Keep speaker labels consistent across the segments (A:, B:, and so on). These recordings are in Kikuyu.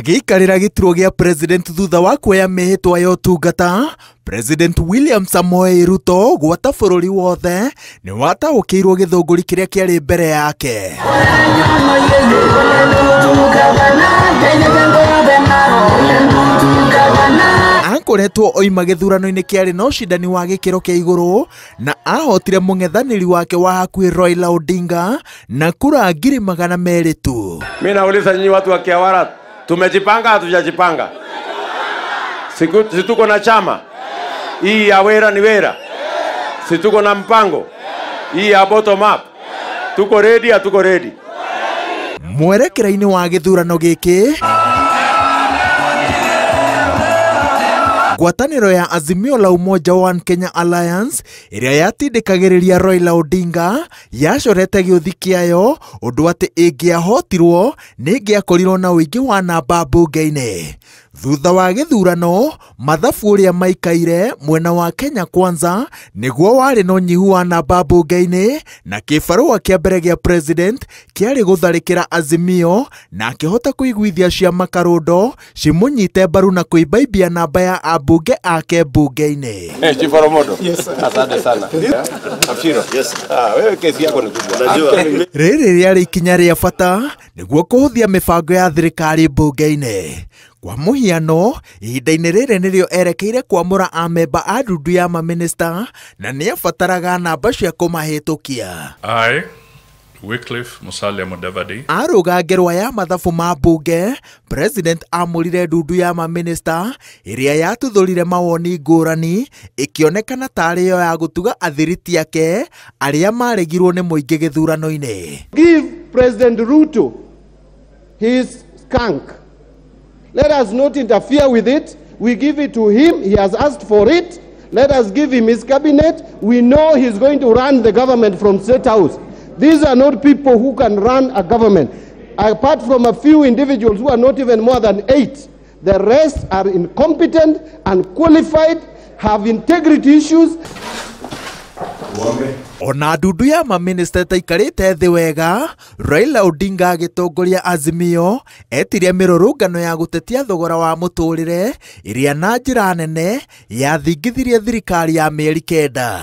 A: Agĩikarĩra gĩturwa gĩa president thutha wa kuoya mĩhĩtwa ya ũtungata, President William Samoei Ruto gwata bũrũri wothe nĩ wataũkĩirwo gĩthũngũri kĩrĩa kĩarĩ mbere yake. Akoretwo oima gĩthurano-inĩ kĩarĩ na ũcindani wa gĩkĩro kĩa igũrũ na ahotire mũng'ethanĩri wake wa hakuhĩ Raila Odinga na kura 200,000 tu.
B: Mimi nauliza nyinyi watu wa Kiawara, tumejipanga hatujajipanga? Si tuko na chama hii ya wera ni wera, si tuko na mpango hii ya bottom up, tuko ready hatuko ready?
A: Mwerekera-inĩ wa gĩthurano gĩkĩ, ngwatanĩro ya Azimio la Umoja One Kenya Alliance ĩrĩa yatindĩkagĩrĩria Raila Odinga yacorete gĩũthi kĩayo ũndũ atĩ ĩngĩahotirwo nĩ ĩngĩakorirwo na ũingĩ wa namba mbunge-inĩ. Thutha wa gĩthurano, mathabu ũrĩa maikaire mwena wa Kenya Kwanza nĩguo warĩ na ũnyihu wa namba mbunge-inĩ na kĩbarũa kĩa mbere gĩa president kĩarĩ gũtharĩkĩra Azimio na akĩhota kũiguithia ciama karũndo cimũnyite mbaru na kũimbaimbia namba ya ambunge ake mbunge-inĩ.
B: Chief Oromodo. Yes, asante sana. Abshiro. Yes. Wewe kesi yako ni kubwa.
A: Rĩrĩ rĩarĩ ikinya rĩa bata nĩguo kũhũthia mĩbango ya thirikari mbunge-inĩ. Kwa mũhiano, ihinda-inĩ rĩrĩ nĩrĩo erekeire kwamũra amemba a ndundu ya mamĩnĩsta na nĩabataraga namba cia kũmahĩtũkia.
C: I, Wycliffe Musalia Mudavadi,
A: arũga ngerwa ya mathabu ma mbunge, president amũrire ndundu ya mamĩnĩsta ĩrĩa yatuthũrire mawoni ngũrani ĩkĩonekana tarĩ yo ya gũtuga athiriti ake arĩa maregirwo nĩ mũingĩ gĩthurano-inĩ.
D: Give President Ruto his skunk. Let us not interfere with it. We give it to him. He has asked for it. Let us give him his cabinet. We know he's going to run the government from State House. These are not people who can run a government. Apart from a few individuals who are not even more than 8, the rest are incompetent, unqualified, have integrity issues.
A: Ona ndundu ya mamĩnĩsta ĩtaikarĩte thĩ wega, Raila Odinga agĩtongoria Azimio etirie mĩrũrũngano ya gũtetia thogora wa mũtũrĩre ĩrĩa na njĩra nene yathingithirie thirikari ya mĩeri 9.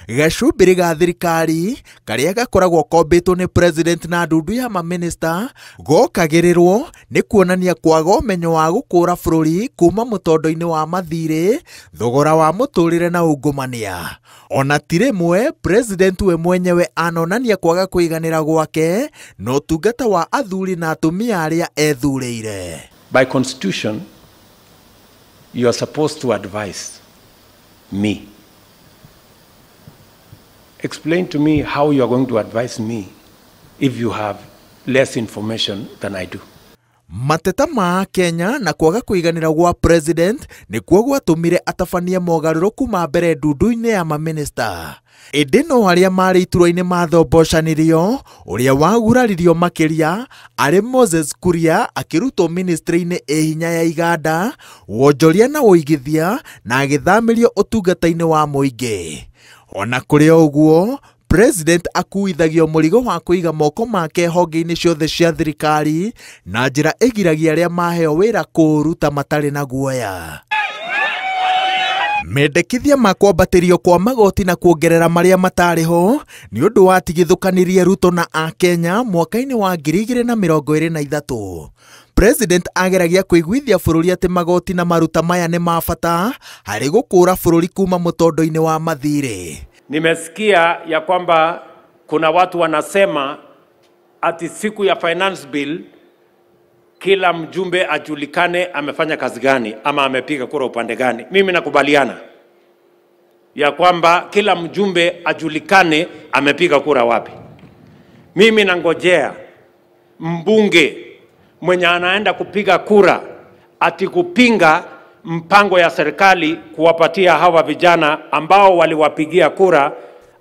A: Gacumbĩrĩ ga thirikari karĩa gakoragwo kombĩtwo nĩ president na ndundu ya mamĩnĩsta gokagĩrĩrwo nĩ kuonania kwaga ũmenyo wa gũkũra bũrũri kuma mũtondo-inĩ wa mathirĩ, thogora wa mũtũrĩre na ungumania. Ona ti rĩmwe president we mwenyewe anonania kwaga kũiganĩra gwake na ũtungata wa athuri na atumia arĩa ethurĩire.
B: By constitution you are supposed to advise me. Explain to me how you are going to advise me if you have less information than I do.
A: Mateta ma Kenya na kwaga kũiganĩra gwa president nĩkuo gwatũmire atabanie mogarũrũku ma mbere ndundu-inĩ ya mamĩnĩsta. Ĩndĩ no arĩa marĩ iturwa-inĩ mathombocanirio, ũrĩa waguraririo makĩria arĩ Moses Kuria akĩrutwo ministry-inĩ ĩ hinya ya iganda, wonjoria na ũigithia na agĩthamĩrio ũtungata-inĩ wa mũingĩ. Ona kũrĩ o ũguo, president akuithagio mũrigo wa kũiga moko make honge-inĩ ciothe cia thirikari na njĩra ĩgiragia arĩa maheo wĩra kũũruta matarĩ na guoya. Mendekithia ma kwambatĩrio kwa magoti na kuongerera marĩa matarĩ ho nĩ ũndũ watigithũkanirie Ruto na Akenya mwaka-inĩ wa 2023. President ageragia kũiguithia bũrũri atĩ magoti na maruta maya nĩ ma bata harĩ gũkũra bũrũri kuma mũtondo-inĩ wa mathirĩ.
B: Nimesikia ya kwamba kuna watu wanasema ati siku ya finance bill kila mjumbe ajulikane amefanya kazi gani ama amepiga kura upande gani. Mimi nakubaliana ya kwamba kila mjumbe ajulikane amepiga kura wapi. Mimi nangojea mbunge mwenye anaenda kupiga kura ati kupinga mpango ya serikali kuwapatia hawa vijana ambao waliwapigia kura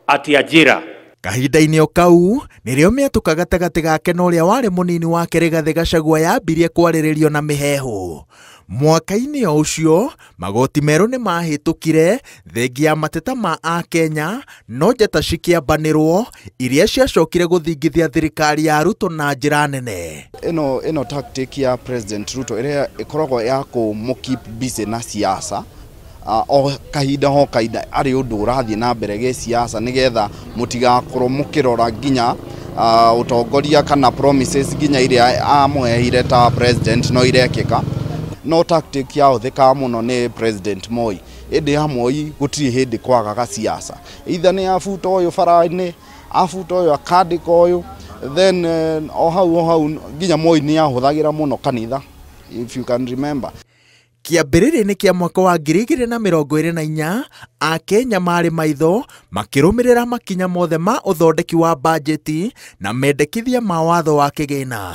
B: ati ajira.
A: Kahinda-inĩ o kau nĩrĩo mĩatũka gatagatĩ gake na ũrĩa warĩ mũnini wake Rigathĩ Gachagua yambirie kwarĩrĩrio na mĩheehũ. Mwaka-inĩ o ũcio magoti merũ nĩ mahĩtũkire thengia ya mateta ma Akenya no njata cikĩambanĩrwo iria ciacokire gũthingithia thirikari ya Ruto na njĩra nene.
E: Ĩno tactic ya President Ruto ĩrĩa ĩkoragwo ya kũmũ keep busy na siasa o kahinda o kahinda arĩ ũndũ ũrathiĩ na mbere gĩsiasa nĩgetha mũtigakorwo mũkĩrora nginya ũtongoria kana promises nginya iria amũheire ta president no irekĩka. No tactic ya ũthĩkaga mũno nĩ President Moi. Ĩndĩ ya Moi gũtirĩ hĩndĩ kwagaga siasa, either nĩ abuta ũyũ bara-inĩ, abuta ũyũ akandĩka ũyũ, then o hau nginya Moi nĩ ahũthagĩra mũno kanitha, if you can remember.
A: Kĩambĩrĩria-inĩ kĩa mwaka wa 2024 Akenya marĩ maitho makĩrũmĩrĩra makinya mothe ma ũthondeki wa bajeti na mendekithia ma watho wa kĩgĩna.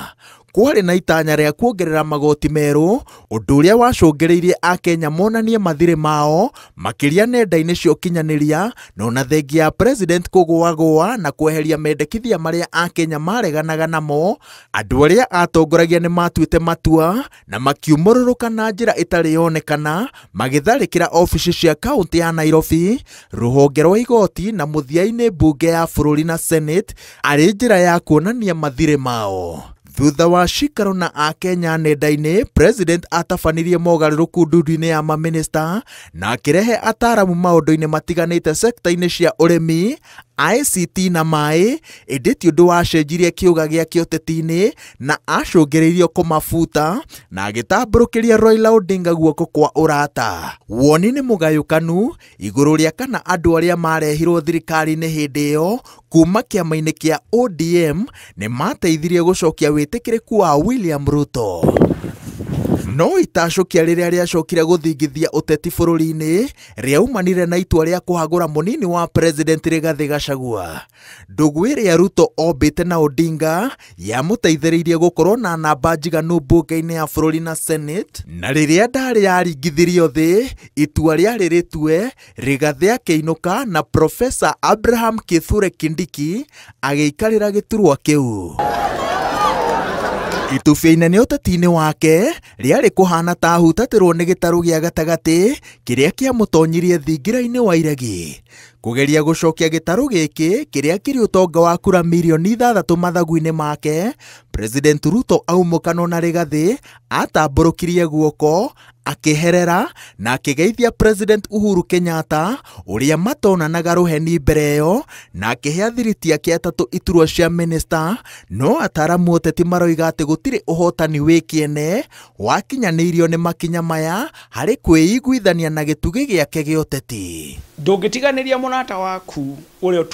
A: Kwarĩ na itanya rĩa kuongerera magoti merũ, ũndũ ũrĩa wacũngĩrĩirie Akenya monanie mathirĩ mao makĩria nenda-inĩ cia ũkinyanĩria, na ona thengia ya president kũgũagũa na kweheria mendekithia marĩa Akenya mareganaga namo, andũ arĩa atongoragia nĩ matuĩte matua na makiumũrũrũka na njĩra ĩtarĩ yonekana magĩtharĩkĩra obici cia kaũntĩ ya Nairobi, rũhonge rwa igoti na mũthia-inĩ mbunge ya bũrũri na Senate arĩ njĩra ya kuonania mathirĩ mao. Thutha wa cikaro na Akenya nenda-inĩ, president atabanirie mogarũrũku ndundu-inĩ ya maminista na akĩrehe ataaramu maũndũ-inĩ matiganĩte sekta-inĩ cia ũrĩmi, ICT na maĩ, ĩndĩ ti ũndũ wacenjirie kĩũga gĩake ũteti-inĩ na acũngĩrĩirio kũmabuta na agĩtambũrũkĩria Raila Odinga guoko kwa ũrata. Woni nĩ mũgayũkanu igũrũ rĩa kana andũ arĩa marehirwo thirikari-inĩ hĩndĩ ĩyo kuma kĩama-inĩ kĩa ODM nĩ mateithirie gũcokia wĩtĩkĩrĩku wa William Ruto. No itacũkia rĩrĩa rĩacokire gũthingithia ũteti bũrũri-inĩ rĩaumanire na itua rĩa kũhagũra mũnini wa president Rigathĩ Gachagua. Ndũgũ ĩrĩa Ruto ombĩte na Odinga yamũteithĩrĩirie gũkorwo na namba njiganu mbunge-inĩ ya bũrũri na Senate, na rĩrĩa ndarĩ yaringithirio thĩ itua rĩarĩ rĩtue, Rigathĩ akĩinũka na Professor Abraham Kithure Kindiki agĩikarĩra gĩturwa kĩu. Itubia inene ũteti-inĩ wake rĩarĩ kũhana ta ahutatĩrwo nĩ gĩtarũ gĩa gatagatĩ kĩrĩa kĩamũtonyirie thingira-inĩ wa iregi. Kũgeria gũcokia gĩtarũ gĩkĩ kĩrĩa kĩrĩ ũtonga wa kura mirioni 6 mathagu-inĩ make, President Ruto aumũkanwo na Rigathĩ atambũrũkirie guoko akĩherera na akĩgeithia President Uhuru Kenyatta ũrĩa matonanaga rũheni mbere ĩyo na akĩhe athiriti ake atatũ iturwa cia minista. No ataramu ũteti maroiga atĩ gũtirĩ ũhotani wĩ kĩene wakinyanĩirio nĩ makinya maya harĩ kwĩiguithania na gĩtugĩ gĩake gĩa ũteti.
F: Ndũngĩtiganĩria mũrata waku ũrĩa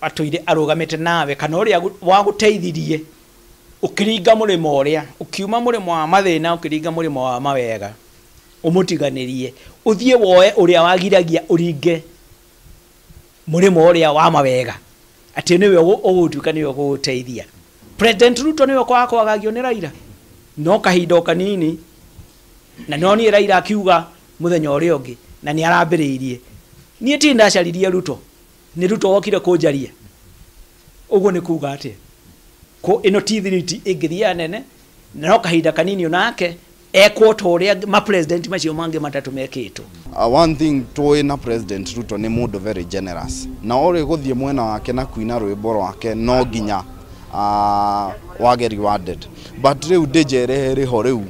F: atũire arũgamĩte nawe kana ũrĩa wagũteithirie ũkĩringa mũrĩmo ũrĩa ũkiuma mũrĩmo wa mathĩna ũkĩringa mũrĩmo wa mawega, ũmũtiganĩrie ũthiĩ woe ũrĩa wagiragia ũringe mũrĩmo ũrĩa wa mawega atĩ nĩwe ũgũtuĩka nĩwe ũgũgũteithia. President Ruto nĩwe kwakwagagio nĩ Raila no kahinda o kanini, na nonire Raila akiuga mũthenya ũrĩa ũngĩ na nĩ arambĩrĩirie. Niĩ ti ndacaririe Ruto, nĩ Ruto wokire kũnjaria. Ũguo nĩ kuga atĩa? Ko ĩno ti thiriti ĩngĩthiĩ nene, na no kahinda kanini onake ekwo ta ũrĩa ma president macio mangĩ matatũ mekĩtwo.
E: One thing tũĩ na President Ruto nĩ mũndũ very generous, na ũrĩ gũthiĩ mwena wake na kuina rwĩmbo rwake no nginya wage rewarded. But rĩu ndĩnjerehe rĩho rĩu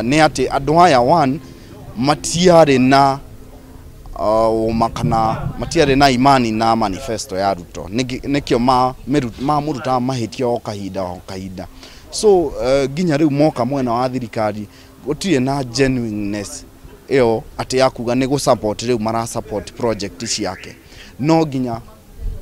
E: nĩ atĩ andũ aya one matiarĩ na ũma kana matiarĩ na imani na manifesto ya Ruto, nĩkĩo mamũrutaga mahĩtia o kahinda o kahinda. So nginya rĩu moka mwena wa thirikari gũtirĩ na genuineness ĩyo atĩ ya kuga nĩ gũ support rĩu mara support project ciake. No nginya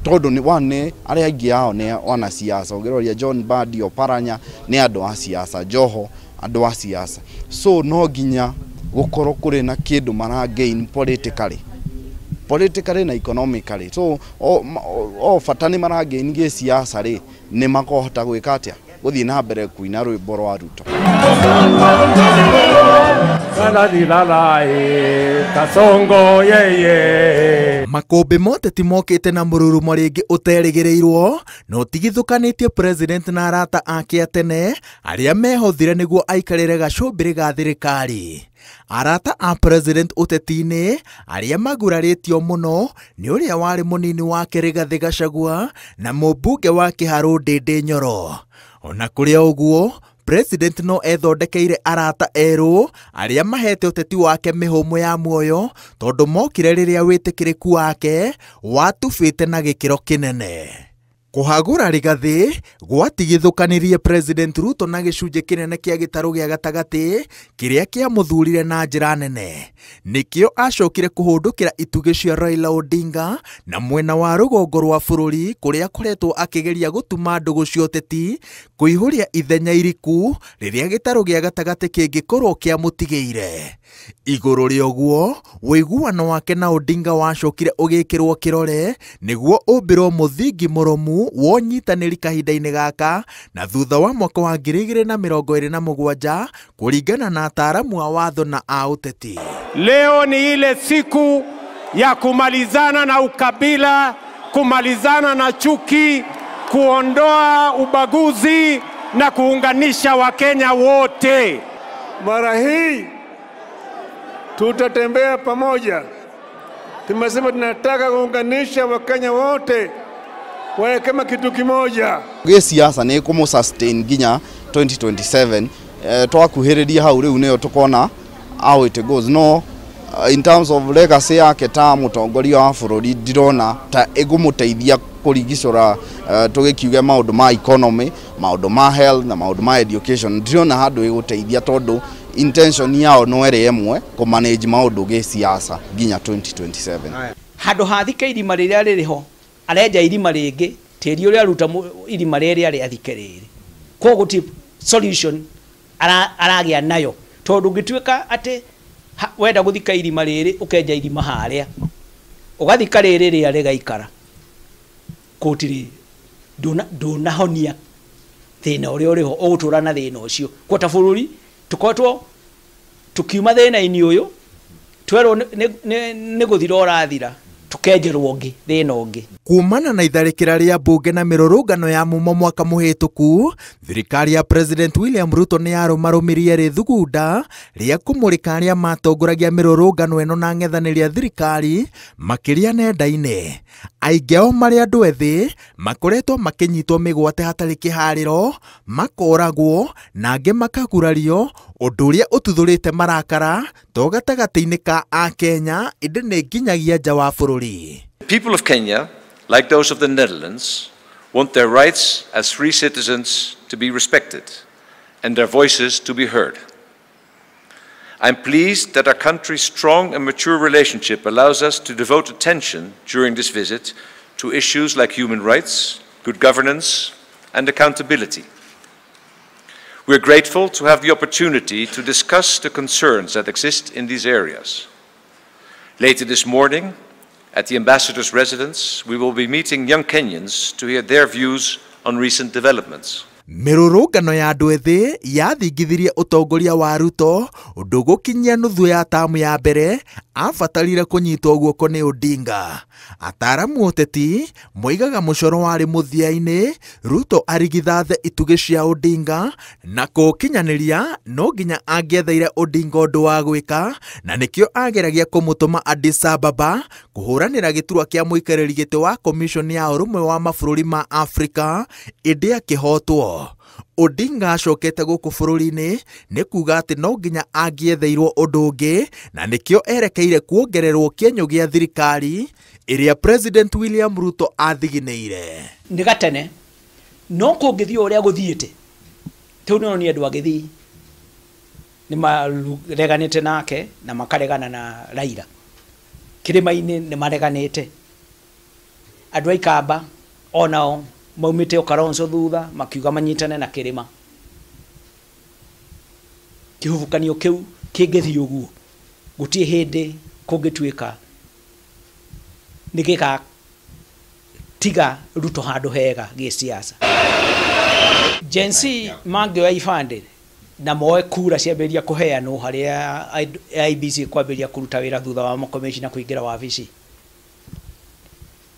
E: tondũ nĩ one arĩa aingĩ ao nĩ wanasiasa, ũngĩroria John Mbadi, Oparanya nĩ andũ a siasa, Joho andũ a siasa, so no nginya gũkorwo kũrĩ na kĩndũ mara gain politically na economically. So o bata nĩ mara gain gĩ siasa rĩ, nĩ makohota gwĩka atĩa gũthiĩ na mbere kuina rwĩmbo rwa Ruto.
A: Makũmbĩ moteti mokĩte na mũrurumo rĩngĩ ũterĩgĩrĩirwo na ũtigithũkanĩtie president na arata ake a tene arĩa mehothire nĩguo aikarĩre gacũmbĩrĩ ga thirikari. Arata a president ũteti-inĩ arĩa magurarĩtio mũno nĩ ũrĩa warĩ mũnini wake Rigathĩ Gachagua na mũmbunge wa Kĩharũ Ndĩndĩ Nyoro. Ona kũrĩ ũguo, president no ethondekeire arata erũ arĩa mahete ũteti wake mĩhũmũ ya muoyo tondũ mokire rĩrĩa wĩtĩkĩrĩku wake watubĩte na gĩkĩro kĩnene. Kũhagũra Rigathĩ gwatigithũkanirie President Ruto na gĩcunjĩ kĩnene kĩa gĩtarũ gĩa gatagatĩ kĩrĩa kĩamũthurire na njĩra nene. Nĩkĩo acokire kũhũndũkĩra itugĩ cia Raila Odinga na mwena wa rũgongo rwa bũrũri kũrĩa akoretwo akĩgeria gũtuma ndũgũ cia ũteti kũihũria ithenya iriku rĩrĩa gĩtarũ gĩa gatagatĩ kĩngĩkorwo kĩamũtigĩire. Igũrũ rĩa ũguo, ũiguano wake na Odinga wacokire ũgĩkĩrwo kĩrore nĩguo ũmbĩrwo mũthingi mũrũmu wa ũnyitanĩri kahinda-inĩ gaka na thutha wa mwaka wa 2027 kũringana na ataaramu a watho na a ũteti.
B: Leo ni ile siku ya kumalizana na ukabila, kumalizana na chuki, kuondoa ubaguzi na kuunganisha Wakenya wote.
G: Mara hii tutatembea pamoja. Tumesema tunataka kuunganisha Wakenya wote wawe kama kitu kimoja.
E: Gĩ siasa nĩ kũmũ sustain nginya 2027. Twakuhĩrĩria hau rĩu nĩyo tũkona how it goes. No in terms of legacy yake ta mũtongoria wa bũrũri ndirona ta ĩgũmũteithia kũrigicũra, tũgĩkiuge maũndũ ma economy, maũndũ ma health na maũndũ ma education. Ndirona handũ ĩgũteithia tondũ intention yao no ĩrĩ ĩmwe, kũ manage maũndũ gĩ siasa nginya 2027.
F: Handũ hathike irima rĩrĩa rĩrĩ ho arenja irima rĩngĩ, tĩri ũrĩa aruta irima rĩrĩa rĩathike rĩrĩ. Koguo gũtirĩ solution aragĩa nayo tondũ ũngĩtuĩka atĩ wenda gũthika irima rĩrĩ ũkenja irima harĩa ũgathika rĩrĩ rĩrĩa rĩgaikara, gũtirĩ ndũnahonia thĩna ũrĩa ũrĩho, ũgũtũra na thĩna ũcio. Kwa ta bũrũri tũkoretwo tukiuma thĩna-inĩ ũyũ twerwo nĩ gũthira ũrathira, tukenjerwo ũngĩ thĩna ũngĩ.
A: Kumana na itharĩkĩra rĩa mbunge na mĩrũrũngano ya mumo mwaka mũhĩtũku, thirikari ya President William Ruto nĩ yarũmarũmirie rĩthugunda rĩa kũmũrĩka arĩa matongoragia mĩrũrũngano ĩno na ng'ethanĩri a thirikari makĩria nenda-inĩ. Aingĩ ao marĩ andũ ethĩ makoretwo makĩnyitwo mĩgwate hatarĩ kĩharĩro, makoragwo na angĩ makagurario, ũndũ ũrĩa ũtuthũrĩte marakara to gatagatĩ-inĩ ka Akenya ĩndĩ nĩ nginyagia nja wa bũrũri.
H: The people of Kenya, like those of the Netherlands, want their rights as free citizens to be respected and their voices to be heard. I'm pleased that our country's strong and mature relationship allows us to devote attention during this visit to issues like human rights, good governance, and accountability. We are grateful to have the opportunity to discuss the concerns that exist in these areas. Later this morning, at the ambassador's residence, we will be meeting young Kenyans to hear their views on recent developments.
A: Mĩrũrũngano ya andũ ethĩ yathingithirie ũtongoria wa Ruto ũndũ gũkinyia nuthu ya tamu ya mbere abatarire kũnyitwo guoko nĩ Odinga. Ataaramu ũteti moigaga mũcoro warĩ mũthia-inĩ Ruto arigithathe itugĩ cia Odinga na kũũkinyanĩria no nginya angĩetheire Odinga ũndũ wa gwĩka na nĩkĩo ageragia kũmũtũma Addis Ababa kũhũranĩra gĩturwa kĩa mũikarĩri gĩtĩ wa Commission ya Ũrũmwe wa Mabũrũri ma Afrika ĩndĩ akĩhotwo. Odinga acokete gũkũ bũrũri-inĩ nĩ kuga atĩ no nginya angĩetheirwo ũndũ ũngĩ na nĩkĩo erekeire kuongererwo kĩenyũ gĩa thirikari ĩrĩa President William Ruto athiginĩire.
F: Nĩ gatene no kũngĩthiĩ ũrĩa gũthiĩte tĩu nĩ nĩ andũ agĩthiĩ nĩ mareganĩte nake na makaregana na Raila. Kĩrĩma-inĩ nĩ mareganĩte, andũ a Ikamba onao maumĩte Kalonzo thutha makiuga manyitane na kĩrĩma. Kĩhubukanio kĩu kĩngĩthiĩ ũguo gũtirĩ hĩndĩ kũngĩtuĩka nĩ gĩgatiga Ruto handũ hega gĩsiasa. Gen Z mangĩoya ibandĩ na moe kura ciambĩrĩria kũheanwo harĩa IEBC kwambĩrĩria kũruta wĩra thutha wa makomishina kũingĩra wabici,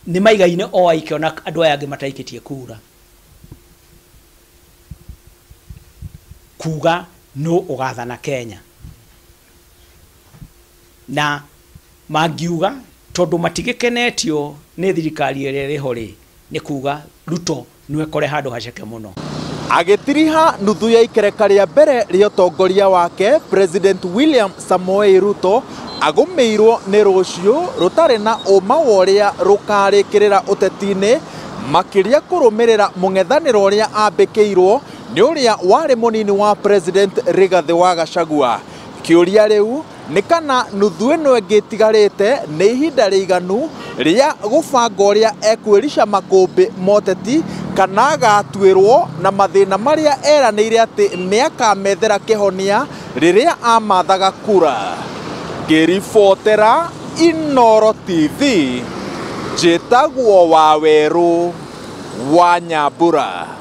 F: Nĩ maigaine o aike, ona andũ aya angĩ mataikĩtie kura kuga no ũgathana Kenya. Na mangiuga tondũ matigĩkenetio nĩ thirikari ĩrĩa ĩrĩho rĩ, nĩ kuga Ruto nĩwe kore handũ haceke mũno.
A: Agĩtiriha nuthu ya ikereka rĩa mbere rĩa ũtongoria wake, President William Samoei Ruto agũmĩirwo nĩ rũciũ rũtarĩ na ũma wa ũrĩa rũkarĩkĩrĩra ũteti-inĩ, makĩria kũrũmĩrĩra mũng'ethanĩro ũrĩa ambĩkĩirwo nĩ ũrĩa warĩ mũnini wa President Rigathĩ wa Gachagua. Kĩũria rĩu nĩ kana nuthu ĩno ĩngĩ ĩtigarĩte nĩ ihinda rĩiganu rĩa gũbanga ũrĩa ekwĩrica makũmbĩ moteti, kana agatuĩrwo na mathĩna marĩa eranĩire atĩ nĩakamethera kĩhonia rĩrĩa amathaga kura. Ngĩribotera Inooro TV, njĩtagwo Wawerũ wa Nyambura.